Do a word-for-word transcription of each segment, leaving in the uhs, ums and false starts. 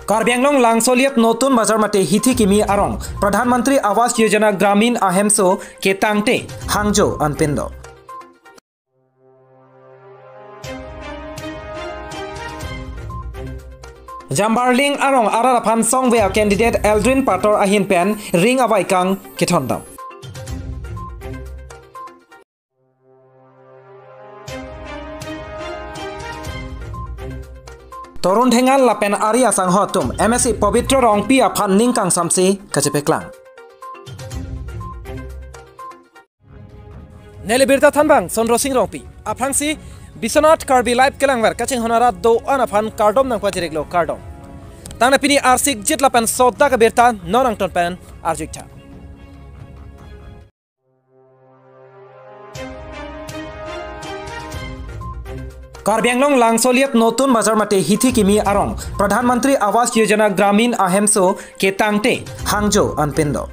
Karbi Anglong Langsoliat Notun Bazar mate Hithi Kimi arong Pradhan Mantri Awas Yojana Gramin Ahemso ketangte hangjo anpin do. Jambarling arong arat aphan songve a candidate Eldrin Pator ahin pen ring avaikang kethondam. Torun Thengal lapen ari asangho atum M S C Pabitra Rongpi aphan ning kangsamse kachepeklang. Neli birta thanbang Sondro Sing Rongpi. Aphrangsi Biswanath Karbi Live kelangver kachinghon arat do-an aphan kardom nangpajirik lo, kardom. Tangte pini arsik jit lapen sodak abirta non angton pen arjuik tha. Karbi Anglong Langsoliat Notun Bazar mate Hithi Kimi arong Pradhan Mantri Awas Yojana Gramin Ahemso ketangte hangjo anpin do.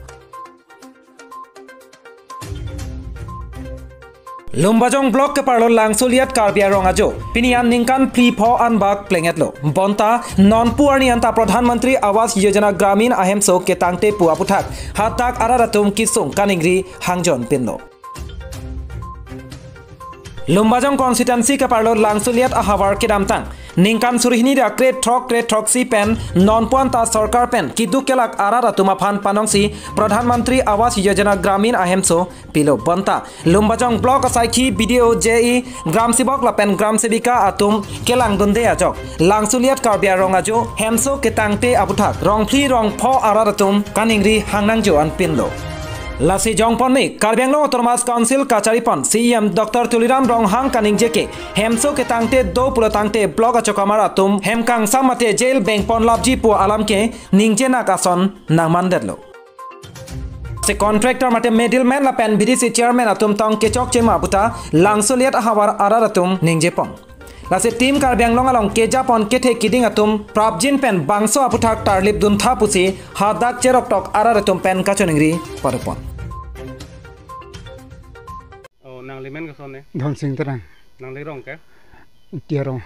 Lumbajong Block keparlo Langsoliat Karbi arong ajo pini an ningkan phli pho anbak plengtlo. Bonta nonpu arni anta Pradhan Mantri Awas Yojana Gramin Ahemso ketangte pu aputhak hadak arat atum kisung kaningri hangjo anpin do. Lumbajong constituency keparlo Langsoliat ahavar kedamtang ningkan suri hini ra krethrok krethroksi pen nonpu anta sorkar pen keduk kelak arat atum aphan panongsi Pradhan Mantri Awas Yojana Gramin Ahemso pilo. Bonta Lumbajong Block asaikhi B D O, J E, Gram Sebok lapen Gram Sebika atum kelangdunde ajok Langsoliat Karbi arong ajo hemso ketangte aputhak rong phli rong pho arat atum kaningri hangnangjo anpin do. Lasi jongpon me Karbi Anglong Autonomous Council kacharipon C E M Doctor Tuliram Ronghang kaningje ke hemso ketangte do pulo tangte block achokamar atum hem kangsam mate jail bengpon lapji pu alam ke ningjenak ason nangmandetlo. Si contractor mate middleman lapen B D C chairman atum tong kechokche ma puta Langsoliat ahavar arat atum ningjepon. Lasi Team Karbi Anglong along kejapon kethe kiding atum prapjin pen bangso aputhak tarlip duntha pusi hadak cheroktok arat atum pen kachoningri padopon. Oh, nangli men koson ne? Dhonsing Terang. Nangli rong ke? Ingti arong.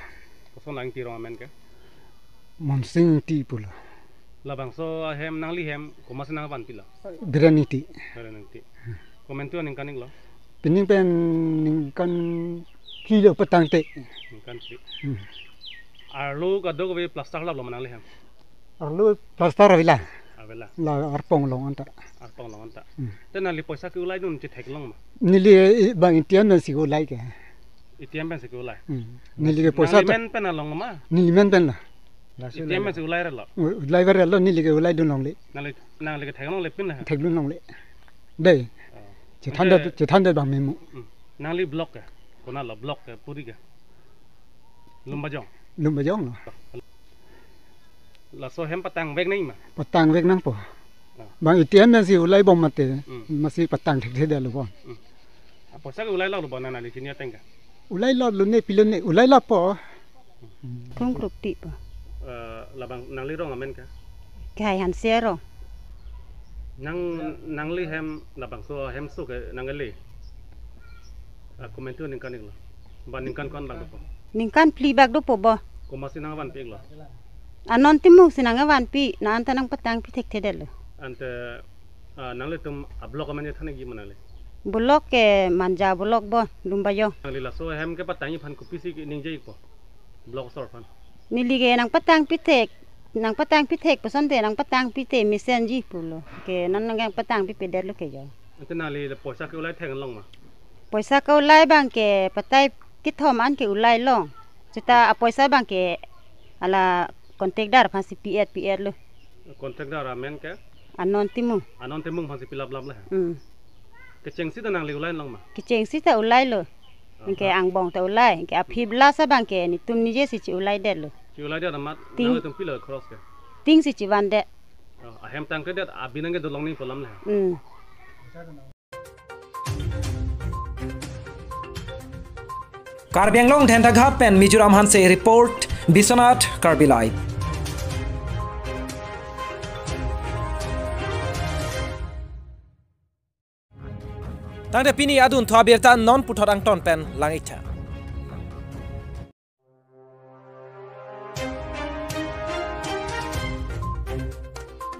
Koson lang Ingti arong amen ke? Monsing Ingti pulo. Labangso ahem nangli hem komatsi nangvanpilo? Biren Ingti. Biren Ingti. Komantu aningkan iklo? Pining pen ningkan phli lo patangte. Ningkan phli. Hmm. Arlo kadokave plaster laplo ma nangli hem? Arlo plaster avela. Avela. La arpong along anta. Arpong along anta. Hmm. Te nangli poisa ke-ulaidun chetheklong ma? Neli, eh, bang A T M pensi ke-ulai ke. A T M pensi ke-ulai. Hmm. Neli ke poisa nangli ta men pen along ma? Neli men pen la. A T M pensi ulai relo? U-, ulai relo, neli ke-ulaidun longle. Nangli, nangli ketheklongle pin la? Theklong longle. Dei. Oh. Chethan det, ante chethan det bang memu. Hmm. Nangli block ke? Konatlo block ke puri ke? Lumbajong. Lumbajong lo. Laso hem patangvek nangji ma? Patangvek nangpo. Ah. Bang A T M pensi ulaibom mate, hmm, masi patang thekthedetlo bon. Hmm. Ah, poisa ke-ulai laplo bon nangli chini ateng ke? Ulai laplo ne pilo ne, ulai lappo. Kung Krukti po. Eh, labang nangli rong amen ke? Kehai Hanse arong. Nang, nangli hem labangso hemso ke nang ele? Ah, komantu aningkan iklo? Ba ningkan ko-an bak dopo? Ningkan phli bak dopo bo. Komatsi nangvanpi iklo? Anon Timung si nangvanpi, la anta nangpatangpi thekthedetlo. Ante, ah, nanglitum ablock amen than ikji ma nangli? Block ke Manja block bo, Lumbajong. Nangli laso hem kepatangji aphan kopisi ke ningje ikpo? Block asor aphan. Neli ke nangpatangpi thek, nangpatangpi thek pu asonte nangpatangpi te mesenji pulo. Ke non nangpatangpipedetlo ke jo. Ante nangli le poisa ke-ulai theklong ma? Poisa ke-ulai bang ke patai kethom an ke-ulai long. Seta apoisa bang ke hala contractor aphansi pi-et pi-etlo. Contractor amen ke? Anon Timung. Anon Timung aphansi pilap lap le. Hmm. Kechengsi ta nangli ulai long ma? Kechengsi ta ulailo. Aha. Anke angbong ta ulai, anke aphi blas abang ke netum nije si che-ulaidetlo. Che-ulaidet amat, ting, nanglitum pilo khoros ke? Ting si chevandet. Oh, ahem tangkredet abinang ke dolong ni polam le. Hmm. Karbi Anglong Dentaghat pen Mizoram Hanse report, Biswanath Karbi Live. Tangte pini adunthu abirta non puthot angton pen lang-iktha.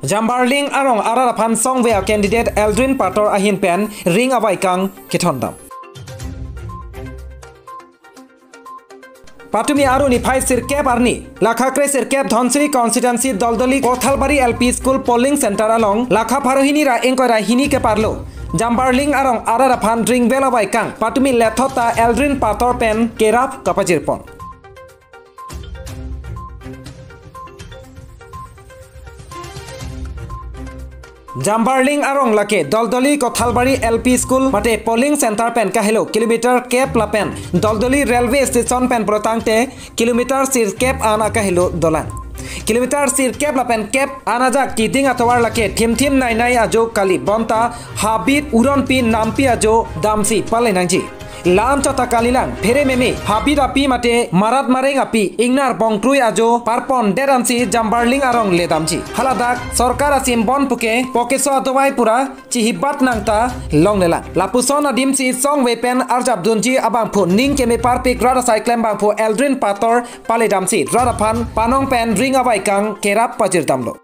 Jambarling arong arat aphan songve a-candidate Eldrin Pator ahin pen ring avaikang kethondam. Patumi aru niphai sirkep arni, lakha kre sirkep Dhansiri constituency Doldoli Kothalbari L P School polling center along lakha pharo hini ra ingkoi ra hini keparlo Jambarling arong arat aphan ringvel avaikang patumi lethot ta Eldrin Pator pen kerap kapajirpon. Jambarling arong lake Doldoli Kothalbari L P School mate polling center pen kahelo kilometer kep lapen Doldoli railway station pen protangte kilometer sirkep an akahelo dolang. Kilometer sirkep lapen kep an ajak keding atovar lake thimthim nainai ajo kali bonta habit uronpi nampi ajo damsi pale nangji. La-an chot ta kalilang, phere meme, habit api mate marat mareng api, ingnar bongkrui ajo parpondet ansi Jambarling arong ledamji. Haladak sorkar asim bon puke, pokeso adovai pura chihibat nangta longlelang. Lapuson adimsi songve pen arjapdunji abangphu ning keme parpik rat asai klembangphu Eldrin Pator paledamsi rat aphan panong pen ring avaikang kerap pajirdamlo.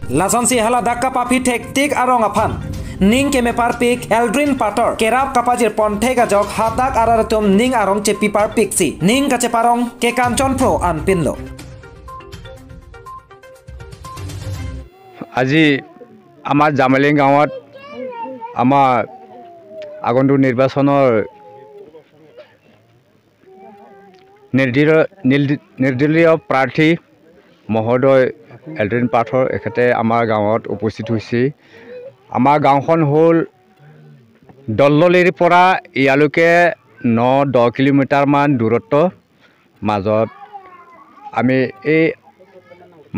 Lasonsi haladak kapaphi thektik arong aphan ning keme parpik Eldrin Pator kerap kapajirpon thek ajok hadak arat atum ning arong chepi parpiksi ning kacheparong ke Kanchan Phro anpinlo. আজি আমাৰ জামেলিং গাঁৱত আমাৰ আগন্তুক নিৰ্বাচনৰ নিৰ্দলীয়, নিৰ্দ-, নিৰ্দলীয় প্ৰাৰ্থী মহোদয় এলড্ৰিন পাথৰ এখেতে আমাৰ গাঁৱত উপস্থিত হৈছে। আমাৰ গাঁওখন হ'ল দলদলিৰ পৰা ইয়ালৈকে ন দহ কিলোমিটাৰমান দূৰত্ব। মাজত আমি এই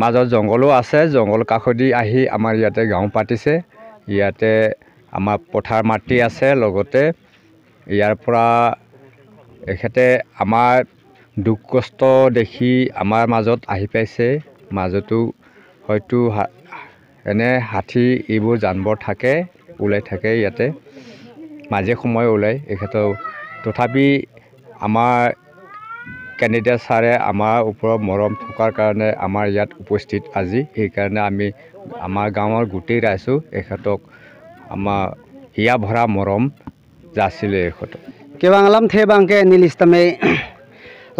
মাজত জংঘলো আছে, জংঘল কাষেদি আহি আমাৰ ইয়াতে গাঁও পাতিছে। ইয়াতে আমাৰ পথাৰ মাটি আছে, লগতে ইয়াৰ পৰা এখেতে আমাৰ দুখ কষ্ট দেখি আমাৰ মাজত আহি পাইছে। মাজতো হয়তো হা-, এনে হাতী এইবোৰ জানবৰ থাকে, ওলাই থাকে ইয়াতে, মাজে সময়ে ওলাই এখেতৰ। তথাপি আমাৰ কেণ্ডিডেট ছাৰে আমাৰ ওপৰত মৰম থকাৰ কাৰণে আমাৰ ইয়াত উপস্থিত আজি। সেইকাৰণে আমি আমাৰ গাঁৱৰ গোটেই ৰাইজো এখেতক আমাৰ হিয়া ভৰা মৰম যাচিলে এখেতক। Kevang alamthe abangke neli sitame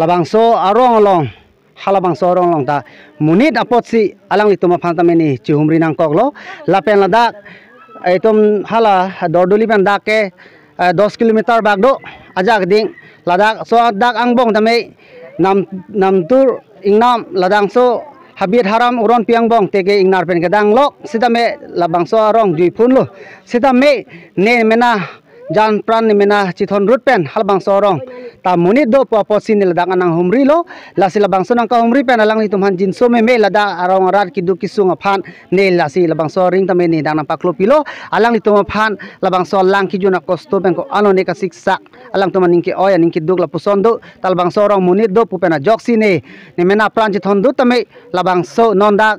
labangso arong along, halabangso arong along ta monit apotsi alanglitum aphan tame ne chihumri nangkoklo. Lapen ladak itum hala Dordoli pen dak ke, eh, dos kilometer bak do, ajak ding ladak so dak angbong tame nam, namtur ingnam ladangso habit haram uronpi angbong teke ingnar pen kedang lok sitame labangso arong juiphunlo. Sitame ne mena jan pran ne mena chithondut pen halabangso arong ta monit do pu apotsi ne ladak nang humrilo. Lasi labangso nangkahumri pen alanglitum aphan jinso meme ladak arong arat keduk kesung aphan ne lasi labangso aring tame ne dang nangpaklopilo. Alanglitum aphan labangso alang kejun akosto pen ko-an ne kasiksak, alangtum aning ke-oi aning keduk lapuson do, ta labangso arong monit do pu pen ajoksi ne, ne mena pran chithondut tame labangso non dak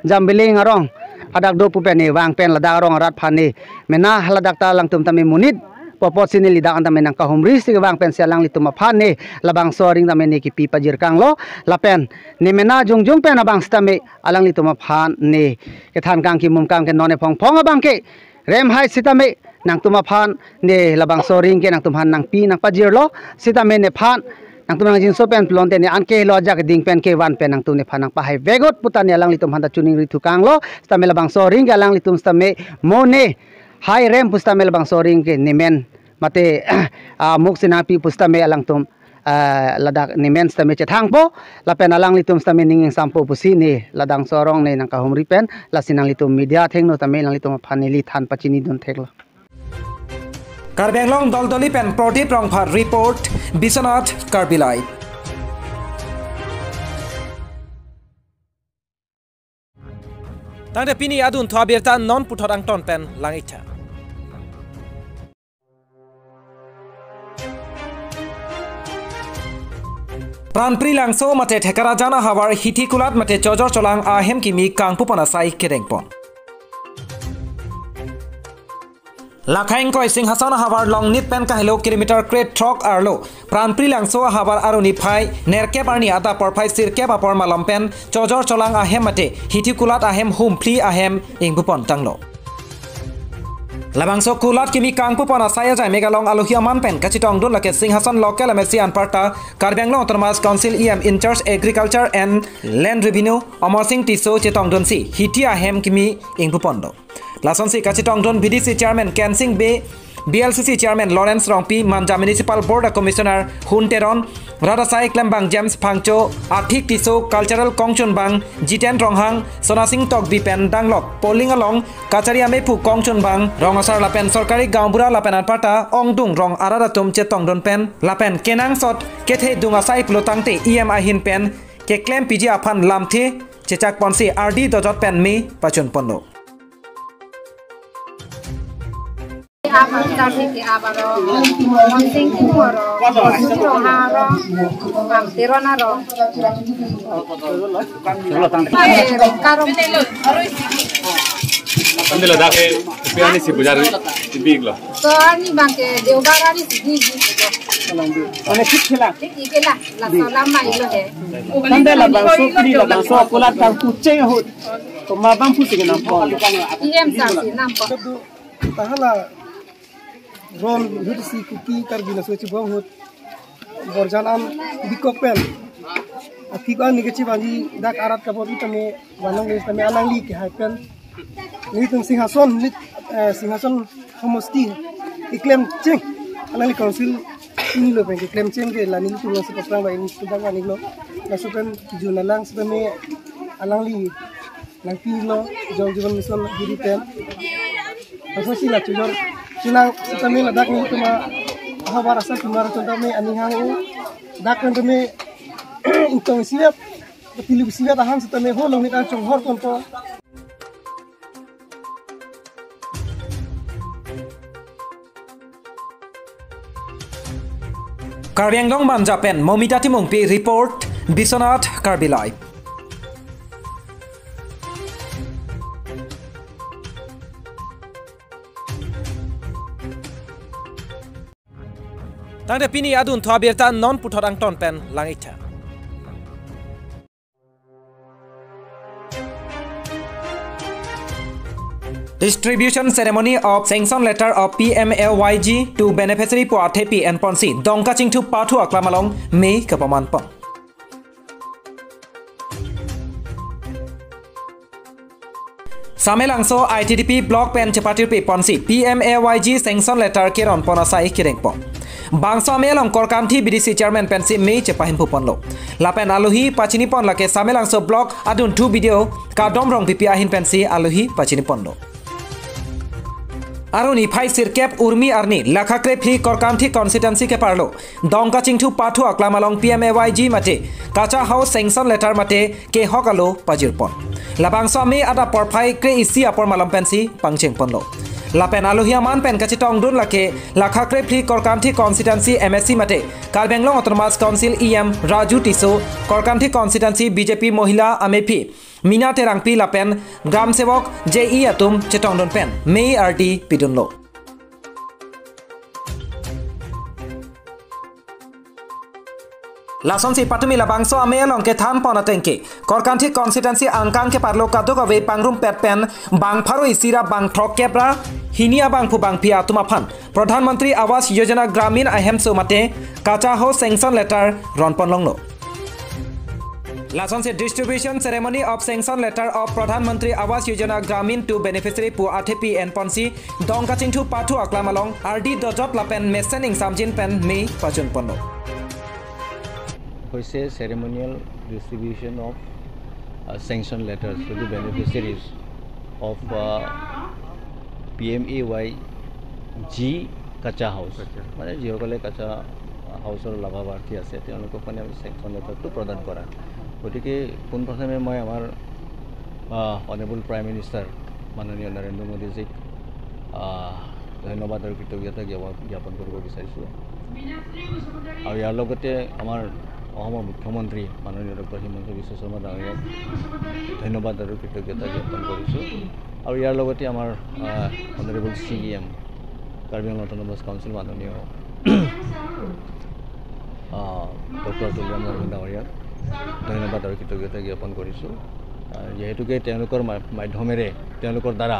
Jambarling arong adak do pu pen ne vang pen ladak arong arat aphan ne mena haladak ta alangtum tame monit pu apotsi ne ladak an tame nangkahumri si vang pensi alanglitum aphan ne labangso aring tame ne kipi pajirkanglo. Lapen ne mena jongjong pen abang sitame alanglitum aphan ne kethan kang kimum kang ke non ephong phong abangke rem hai sitame nangtum aphan ne labangso aring ke nangtum aphan nangpi nangpajirlo. Sitame nephan nangtum nangjinso pen pulote ne anke lo ajak ding pen kevan pen nangtum nephan nangpahai vegot puta ne alanglitum aphan ta choningri thukanglo. Sitame labangso aring ke alanglitum sitame mo ne hai rem pu sitame labangso aring ke nemen mate amuk sinapi pu sitame alangtum, ah, ladak nemen sitame chethangpo, lapen alanglitum sitame ning ingsampo pusi ne labangso arong ne nangkahumri pen, lasi nanglitum media athengno tame nanglitum aphan neli than pachinidun theklo. Karbi Anglong Doldoli pen Prodip Rongphar report, Biswanath Karbi Live. Tangte pini adunthu abirta non puthot angton pen lang-iktha. Pranpri Langso mate Thekarajan ahavar Hithikulat mate Chojor Cholang ahem kimi kangpupon asai kedengpon. Lakha ingkoi Singhason ahavar Longnit pen kahelo kilometer krethrok arlo Pranpri Langso ahavar aruni phai nerkep arni adap porphai sirkep apor malom pen chojor cholang ahem mate hithi kulat ahem humphli ahem ingpupon tanglo. Labangso kulat kimi kangpupon asai ajai Megalong alohi aman pen kachetongdun lake Singhason local M A C anparta Karbi Anglong Autonomous Council E M in charge Agriculture and Land Revenue Amarsing Tisso chetongdunsi hithi ahem kimi ingpupon do. Lasonsi kachetongdun B D C Chairman Kensing Bey, B L C C Chairman Lawrence Rongpi, Manja Municipal Board a Commissioner Hun Teron, rat asai klembang James Phangcho, Athik Tisso, Cultural Kongchunbang Jiten Ronghang, Sonasing Tokbi pen danglok polling along kachari amephu Kongchunbang Rong asar lapen sorkari gaonbura lapen anparta ongdung rong arat atum chetongdun pen lapen kenangsot kethedung asai pulo tangte E M ahin pen keklem P G aphan lamthe chechakponsi ardi dojot pen me pachunponlo. Abar charli ke abar ro, Monsing Kung ro, Monsing Roha ro, Am Teron ro. Eh, Rongkaro. Ande ladak ke piani si bujar di biglo. To ani bang ke Deobar ani si di biglo. Mane thik thela. Thik ikela, laso lam mai lo he. Ande labangso kri labangso kulat kangpu cheng ahut. Koma bang pusi ke nampo. E M sa si nampo. Tahan la ron hut si Kuki Karbi laso chibong ahut. Borjan an bikok pen. Athik an nike chibangji dak arat kabor itame banang ni tame alangli kehai pen. Nelitum Singhason, neli, eh, Singhason homosti keklem cheng. Alangli council ini lo pen keklem cheng ke la nelitum lang si pasrang ba ini sudah kan lo. Laso pen jun alang si tame alangli nangpilo Jal Jeevan Mission hiri pen. Laso si la chojor chenang si tame ladak nelitum ahavar asai tumar chon tame ani hang u dak pen tame ingtong siap, tilu siap ahan si tame ho Longnit an chonghor ponpo. Karbi Anglong Manja pen Momita Timungpi report, Biswanath Karbi Live. Tangte pini adunthu abirta non puthot angton pen lang-iktha. Distribution ceremony of sanction letter of P M A Y G to beneficiary pu athepi enponsi Dongka Chingthu pathu aklam along me kapamanpon. Samelangso I T D P block pen chepatirpi ponsi P M A Y G sanction letter keron pon asai kerengpon. Bangso amei along Korkanthi B D C chairman pensi me chepahinpu ponlo. Lapen alohi pachini pon lake Samelangso block adunthu B D O Kadom Rongpipi ahin pensi alohi pachini ponlo. Aruni phai sirkep urmi arni lakha krephli Korkanthi constituency keparlo Dongka Chingthu pathu aklam along P M A Y G mate kacha house sanction letter mate kehok alo pajirpon. Labangso amei adap porphai kre-isi apor malom pensi pangchengponlo. Lapen alohi aman pen kachetongdun lake lakha krephli Korkanthi constituency M A C mate Karbi Anglong Autonomous Council E M Raju Tisso, Korkanthi constituency B J P mohila amephi Mina Terangpi lapen Gram Sevok J E atum chetongdun pen me ardi pidunlo. Lasonsi patumi labangso amei along kethan pon atengke Korkanthi constituency angkang keparlo kadokave pangrumpet pen bang pharo isi ra bang throkkep ra hini abangphu bangphi atum aphan Pradhan Mantri Awas Yojana Gramin ahemso mate kacha house sanction letter ronpon longlo. Lasonsi distribution ceremony of sanction letter of Pradhan Mantri Awas Yojana Gramin to beneficiary pu athepi enponsi Dongka Chingthu pathu aklam along ardi dojot lapen mesen ingsamjin pen me pachunponlo. হৈছে ceremonial distribution of, uh, sanction letters to the beneficiaries of, uh, P M A Y G কাচা হাউচ, কাচা। মানে যিসকলে কাচা হাউচৰ লাভাৰ্থী আছে তেওঁলোকক মানে আমি চেংচন লেটাৰটো প্ৰদান কৰা। গতিকে পোনপ্ৰথমে মই আমাৰ, আহ, অনাৰেবল প্ৰাইম মিনিষ্টাৰ মাননীয় নৰেন্দ্ৰ মোদীজীক, আহ, ধন্যবাদ আৰু কৃতজ্ঞতা জ্ঞাপন, জ্ঞাপন কৰিব বিচাৰিছোঁ। আৰু ইয়াৰ লগতে আমাৰ অসমৰ মুখ্যমন্ত্ৰী মাননীয় ডক্টৰ হিমন্ত বিশ্ব শৰ্মা ডাঙৰীয়াক ধন্যবাদ আৰু কৃতজ্ঞতা জ্ঞাপন কৰিছোঁ। আৰু ইয়াৰ লগতে আমাৰ, আহ, honourable C E M Karbi Anglong autonomous council মাননীয় আহ, ডক্টৰ তুলিৰাম ৰংহাং ডাঙৰীয়াক ধন্যবাদ আৰু কৃতজ্ঞতা জ্ঞাপন কৰিছোঁ। আহ, যিহেতুকে তেওঁলোকৰ মা- মাধ্যমেৰে, তেওঁলোকৰ দ্বাৰা,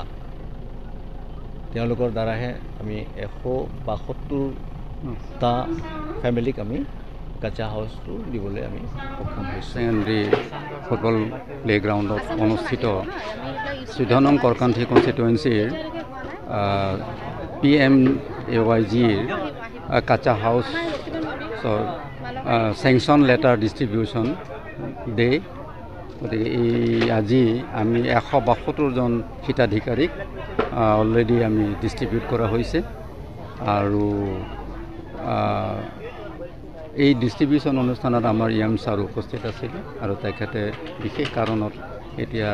তেওঁলোকৰ দ্বাৰাহে আমি এশ বাসত্তৰটা ফেমিলিক আমি কাচ্চা হাউচটো দিবলৈ আমি সক্ষম হৈছোঁ। চেংগানদি ফুটবল প্লেগ্ৰাউণ্ডত অনুষ্ঠিত চৈধ্য নং কৰ্কান্থি কনষ্টিটুৱেঞ্চিৰ পি এম এ ৱাই জিৰ কাচ্চা হাউচৰ চেংচন লেটাৰ ডিষ্ট্ৰিবিউচন ডে। গতিকে এই আজি আমি এশ বাসত্তৰজন হিতাধিকাৰীক অলৰেডি আমি ডিষ্ট্ৰিবিউট কৰা হৈছে আৰু আহ, এই ডিষ্ট্ৰিবিউচন অনুষ্ঠানত আমাৰ ই এম ছাৰ উপস্থিত আছিল আৰু তেখেতে বিশেষ কাৰণত এতিয়া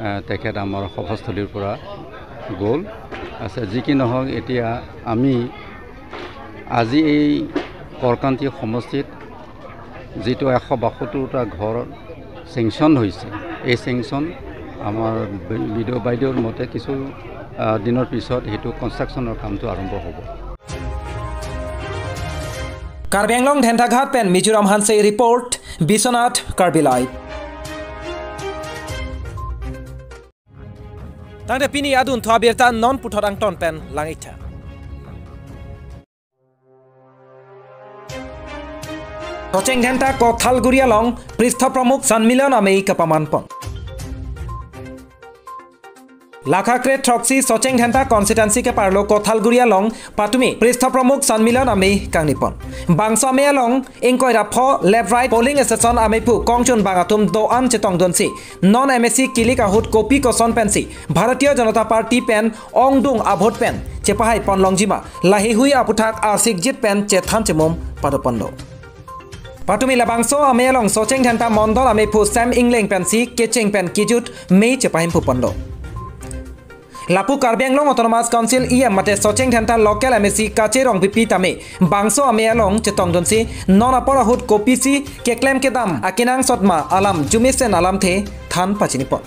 আহ, তেখেত আমাৰ সভাস্থলীৰ পৰা গ'ল। আচ্ছা, যি কি নহওক, এতিয়া আমি আজি এই কৰ্কান্থি সমষ্টিত যিটো এশ বাসত্তৰটা ঘৰ চেংচন হৈছে, এই চেংচন আমাৰ বি- বিডিঅ' বাইদেউৰ মতে কিছু আহ, দিনৰ পিছত সেইটো কনষ্ট্ৰাকশ্যনৰ কামটো আৰম্ভ হ'ব। Karbi Anglong Dhentaghat pen Mizoram Hanse report, Biswanath Karbi Live. Tangte pini adun thu abirta non puthot angton pen lang-iktha. Socheng Dhenta Kothalguri along Pristha Pramukh Sanmilan amei kapamanpon. Lakha kre throksi Socheng Dhenta constituency keparlo Kothalguri along patumi Pristha Pramukh Sanmilan amei kangnipon. Bangso amei along ingkoi ra pho left right polling station ameiphu kongchunbang atum do-an chetongdunsi non M A C kilik ahut kopi koson pensi Bharatiya Janata Party pen ongdung avote pen chepahaipon longjima laheihui aputhak arsikjit pen chethan chemum padoponlo. Patumi labangso amei along Socheng Dhenta Mondol ameiphu Sam Ingleng pensi kecheng pen kijut mei chepahimphuponlo. Lapu Karbi Anglong Autonomous Council E M mate Socheng Dhenta local M A C Kache Rongpipi tame bangso amei along chetongdunsi non apor ahut kopisi keklem kedam akenangsot ma alam jumesen alamthe than pachinipon.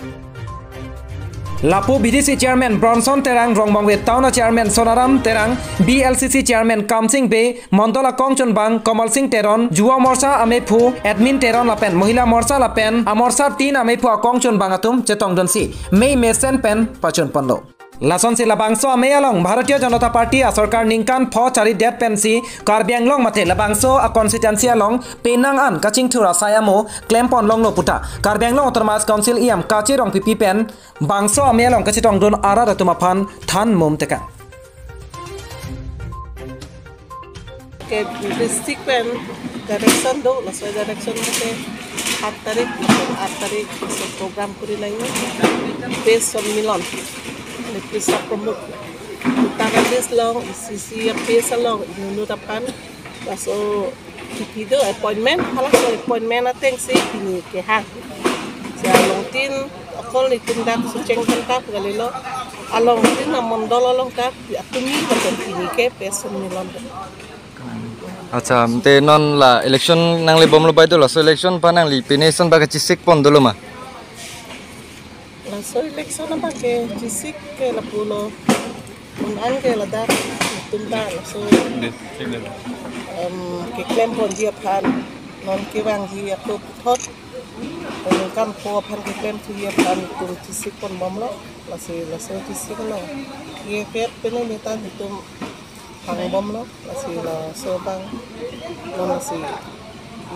Lapu B D C chairman Bronson Terang, Rongbongve town a chairman Sonaram Terang, B L C C chairman Kamsing Bey, Mondol akongchunbang Komal Singh Teron, Yuva Morcha ameiphu Admin Teron lapen Mohila Morcha lapen Amorcha tin ameiphu akongchunbang atum chetongdunsi mei mesen pen pachunponlo. Lasonsi labangso amei along Bharatiya Janata Party asorkar ningkan pho charidet pensi Karbi Anglong mate labangso a constituency along penang an kachingthur asai amo klempon longlo puta Karbi Anglong Autonomous Council E M Kache Rongpipi pen bangso amei along kachetongdun arat atum aphan than mum tekang. Ke district pen direction do, laso direction mate aat tarik, aat tarik laso program kuri nangji. Press Sanmilan, ni Pristha Pramukh, Uttar Pradesh along, E C C a press along, inut aphan, laso kipi do appointment, halaso appointment atengsi pini kehang. Si alongtin akol nitum dak Socheng Dhenta kalilo. Alongtin amondol along ta atumi lapen pini ke Press Sanmilan. Acha, te non la election nanglebomlo bai do, laso election aphan nangli pine eson ba kachesikpon dolo ma? Laso election abang ke chesik ke lapulo. Un-an ke ladak itum ta laso, em, keklemponji aphan non kevangji ako puthot, ningkan pho aphan keklemthuji aphan itum chesikponbomlo. Lasi laso chesiklo. Ye ket pene netan itum hangbomlo. Lasi laso abang non lasi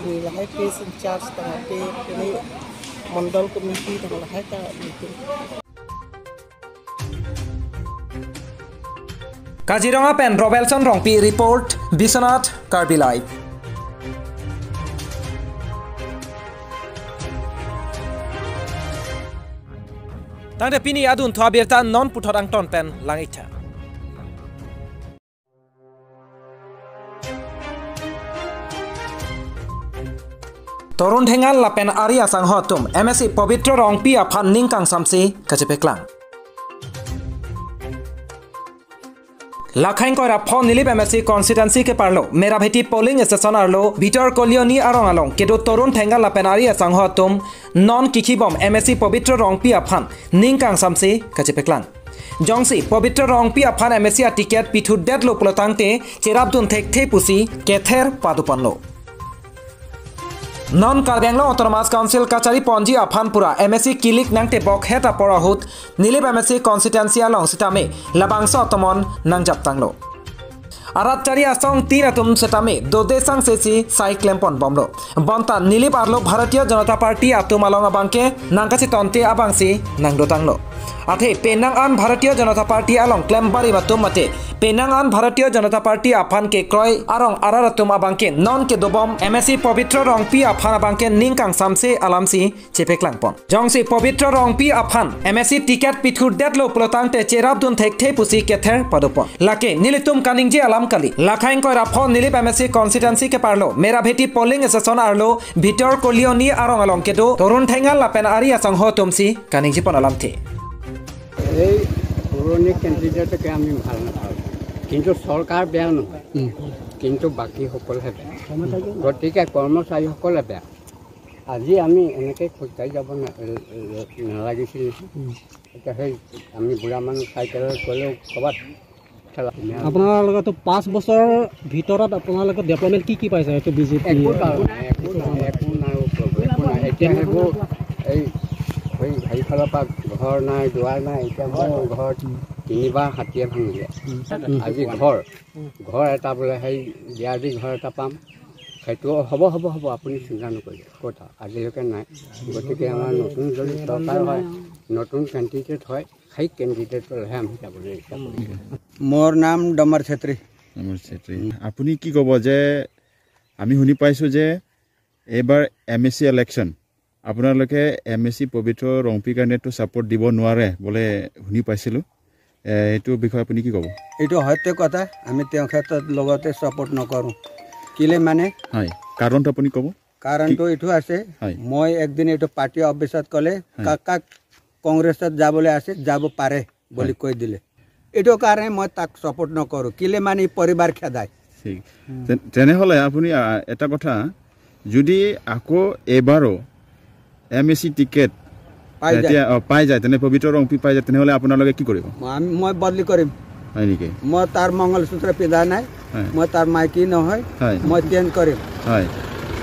ini lahai press in charge tangte ini mondol committee tang lahai ta meeting. Kaziranga pen Robelson Rongpi report, Biswanath Karbi Live. Tangte pini adun thu abirta non puthot angton pen lang-iktha. Torun Thengal lapen ari asangho atum M A C Pabitra Rongpi aphan ning kangsamsi kachepeklang. Lakha ingkoi ra pho Nilip M A C constituency keparlo Merabheti polling station arlo Bitor Colony arong along kedo Torun Thengal lapen ari asangho atum non kikhibom M A C Pabitra Rongpi aphan ning kangsamsi kachepeklang. Jongsi Pabitra Rongpi aphan M A C a-ticket pithurdetlo pulotangte cherapdun thekthe pusi kether padoponlo. Non Karbi Anglong Autonomous Council kachari ponji aphan pura M A C kilik nangtebok het apor ahut Nilip M A C constituency along sitame labangso atomon nangjaptanglo. Arat chari asong tin atum setame dode sangsesi sai klempon bomlo. Bonta Nilip arlo Bharatiya Janata Party atum along abangke nangkachetonte abangsi nangdotanglo. Athe penang an Bharatiya Janata Party along klem barim atum mate penang an Bharatiya Janata Party aphan kekroi arong arat atum abangke non kedobom M A C Pabitra Rongpi aphan abangke ning kangsamse alamsi chepaklangpon. Jongsi Pabitra Rongpi aphan M A C ticket pithurdetlo pulotangte cherapdun thekthe pusi kether padopon. Lake nelitum kaningje alam kali. Lakhai ingkoi ra pho Nilip M A C constituency keparlo Merabheti polling station arlo Bhitor Kolioni arong along kedo Torun Thengal lapen ari asangho atumsi kaningjepon alamthe. এই পুৰণি কেণ্ডিডেটকে আমি ভাল নাপাওঁ, কিন্তু চৰকাৰ বেয়া নহয়, কিন্তু বাকীসকলহে বেয়া। গতিকে কৰ্মচাৰীসকলে বেয়া। আজি আমি এনেকৈ খোজকাঢ়ি যাব না-, নালাগিছিল নেকি? এতিয়া সেই আমি বুঢ়া মানুহ চাইকেলত গ'লেও ক'ৰবাত ঠেলা। আপোনালোকেতো পাঁচ বছৰৰ ভিতৰত আপোনালোকে ডেভেলপমেণ্ট কি কি পাইছে? এইটো বিজেপি একো নাই, একো নাই, একো নাই, একো নাই। এতিয়া সেইবোৰ এই, এই হেৰিফালৰ পৰা ঘৰ নাই, দুৱাৰ নাই। এতিয়া মোৰ ঘৰ তিনিবাৰ হাতীয়ে ভাঙিলে। আজি ঘৰ, ঘৰ এটা বোলে সেই বিয়া দি ঘৰ এটা পাম, সেইটো হ'ব, হ'ব, হ'ব, আপুনি চিন্তা নকৰিব। ক'ত আজিলৈকে নাই। গতিকে আমাৰ নতুন যদি চৰকাৰ হয়, নতুন কেণ্ডিডেট হয়, সেই কেণ্ডিডেটলৈহে আমি যাবলৈ ইচ্ছা কৰিছোঁ। মোৰ নাম ডমৰ চেত্ৰী। ডমৰ চেত্ৰী। আপুনি কি ক'ব যে আমি শুনি পাইছোঁ যে এইবাৰ এম এ চি ইলেকশ্যন আপোনালোকে এম এ চি পবিত্ৰ ৰংপীৰ কাৰণেতো ছাপোৰ্ট দিব নোৱাৰে বোলে শুনি পাইছিলোঁ। এ, এইটো বিষয়ে আপুনি কি ক'ব? এইটো সত্য কথা, আমি তেওঁৰ ক্ষেত্ৰত লগতে ছাপোৰ্ট নকৰোঁ। কেলে মানে? হয়, কাৰণটো আপুনি ক'ব? কাৰণটো কি? এইটো আছে, হয়। মই একদিন এইটো পাৰ্টি অফিচত ক'লে, হয়। কাক কাক কংগ্ৰেছত যাবলৈ আছে, যাব পাৰে বুলি হয়। কৈ দিলে। এইটো কাৰণে মই তাক ছাপোৰ্ট নকৰোঁ। কেলে মানে ই পৰিবাৰ খেদায়। ঠিক। তে-, তেনেহ'লে আপুনি, আ, এটা কথা, যদি আকৌ এইবাৰো এম এ চি টিকেট পাই যায়। এতিয়া, অ, পাই যায়, তেনে পবিত্ৰ ৰংপী পাই যায়, তেনেহ'লে আপোনালোকে কি কৰিব? মই, আমি, মই বদলি কৰিম। হয় নেকি? মই তাৰ মংগলসূত্ৰ পিন্ধা নাই, হয়। মই তাৰ মাইকী নহয়, হয়। মই চেঞ্জ কৰিম। হয়।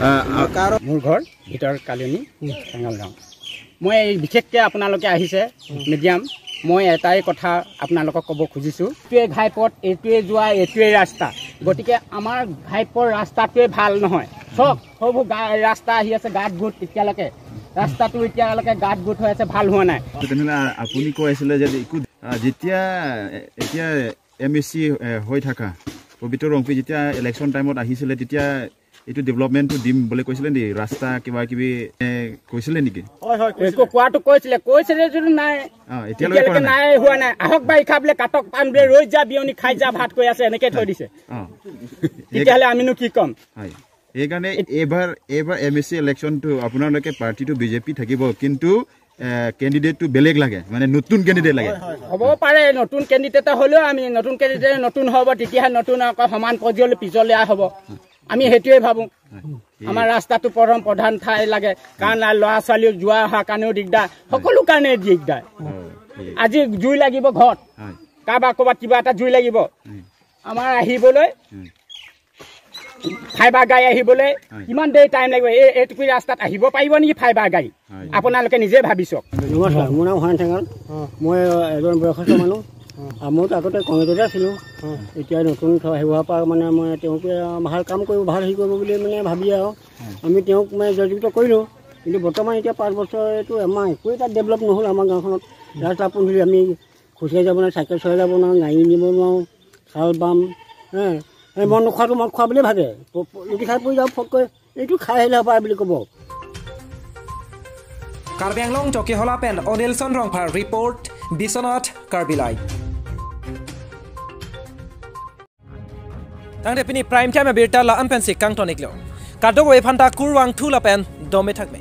আ, আ, মই কাৰো মোৰ ঘৰ ভিতৰ কালিনী, টেঙালগাঁও। মই এই বিশেষকৈ আপোনালোকে আহিছে, মিডিয়াম, মই এটাই কথা আপোনালোকক ক'ব খুজিছোঁ, এইটোৱে ঘাইপথ, এইটোৱে যোৱা, এইটোৱে ৰাস্তা। গতিকে আমাৰ ঘাইপথ ৰাস্তাটোৱে ভাল নহয়। চাওক, সৌবোৰ গা-, ৰাস্তা আহি আছে, গাঁত গোট এতিয়ালৈকে। ৰাস্তাটো এতিয়ালৈকে গাঁত গোট হৈ আছে, ভাল হোৱা নাই। তেনেহ'লে আপুনি কৈ আছিলে যে একো, আ, যেতিয়া, এ-, এতিয়া এম এ চি, এ, হৈ থকা পবিত্ৰ ৰংপী যেতিয়া ইলেকশ্যন টাইমত আহিছিলে, তেতিয়া এইটো ডেভেলপমেণ্টটো দিম বুলি কৈছিলে নেকি? ৰাস্তা কিবা কিবি, এ, কৈছিলে নেকি? হয়, হয়, একো কৈছিলে। কোৱাটো কৈছিলে, কৈছিলে যদিও নাই। অ, এতিয়ালৈকে এতিয়ালৈকে কৰা নাই? নাই, হোৱা নাই। আহক বাৰিষা বোলে, কাটক পান বোলে, ৰৈ যা বিয়নি খাই যা ভাত কৈ আছে, এনেকে থৈ দিছে। অ। তেতিয়াহ'লে আমিনো কি ক'ম? হয়। সেইকাৰণে এইবাৰ, এইবাৰ এম এ চি ইলেকশ্যনটো আপোনালোকে পাৰ্টিটো বি জে পি থাকিব, কিন্তু, এ, কেণ্ডিডেটটো বেলেগ লাগে, মানে নতুন কেণ্ডিডেট লাগে। হ'ব পাৰে, নতুন কেণ্ডিডেট হ'লেও আমি নতুন কেণ্ডিডেট নতুন হ'ব, তেতিয়াহে নতুন আকৌ সমান পৰ্যায়লৈ পিছলৈ হ'ব। আমি সেইটোৱে ভাবোঁ। হয়। আমাৰ ৰাস্তাটো প্ৰথম প্ৰধান ঠাই লাগে, কাৰণ ল'ৰা ছোৱালী যোৱা অহা কাৰণেও দিগদাৰ, সকলো কাৰণে দিগদাৰ। হয়, ঠিক। আজি জুই লাগিব ঘৰত, হয়। কাৰোবাৰ ক'ৰবাত কিবা এটা জুই লাগিব, হয়। আমাৰ আহিবলৈ হয়। ফাইবাৰ গাড়ী আহিবলৈ হয়। কিমান দেৰি টাইম লাগিব? এই, এইটুকুৰি ৰাস্তাত আহিব পাৰিব নেকি ফাইবাৰ গাড়ী? হয়। আপোনালোকে নিজে ভাবি চাওক। নমস্কাৰ, মোৰ নাম হৰেণ ঠেঙাল। অ। মই এজন বয়সস্থ মানুহ। অ। আৰু মইতো আগতে কংগ্ৰেছতে আছিলোঁ। অ। এতিয়া নতুন থ-, হেৰি হোৱাৰ পৰা মানে মই তেওঁকে ভাল কাম কৰিব, ভাল হেৰি কৰিব বুলি মানে ভাবি আৰু হয়। আমি তেওঁক মানে জয়যুক্ত কৰিলোঁ। কিন্তু বৰ্তমান এতিয়া পাঁচ বছৰ এইটো আমাৰ একো এটা ডেভেলপ নহ'ল আমাৰ গাঁওখনত। ৰাস্তা পদূলি আমি খোজকাঢ়ি যাব নোৱাৰোঁ, চাইকেল চলাই যাব নোৱাৰোঁ, গাড়ী নিব নোৱাৰোঁ, খাল বাম, হে, এই মদ নোখোৱাটো মদ খোৱা বুলিয়ে ভাবে। প-, প-, লুটি খাই পৰি যাওঁ ফটকৈ, এইটো খাই আহিলে হ'ব বুলি ক'ব। Karbi Anglong Chokihola pen Onilson Rongphar report, Biswanath Karbi Live. Tangte pini prime time abirta la-an pensi kangton iklo. Kadokave aphanta kurvangthu lapen dome thakme.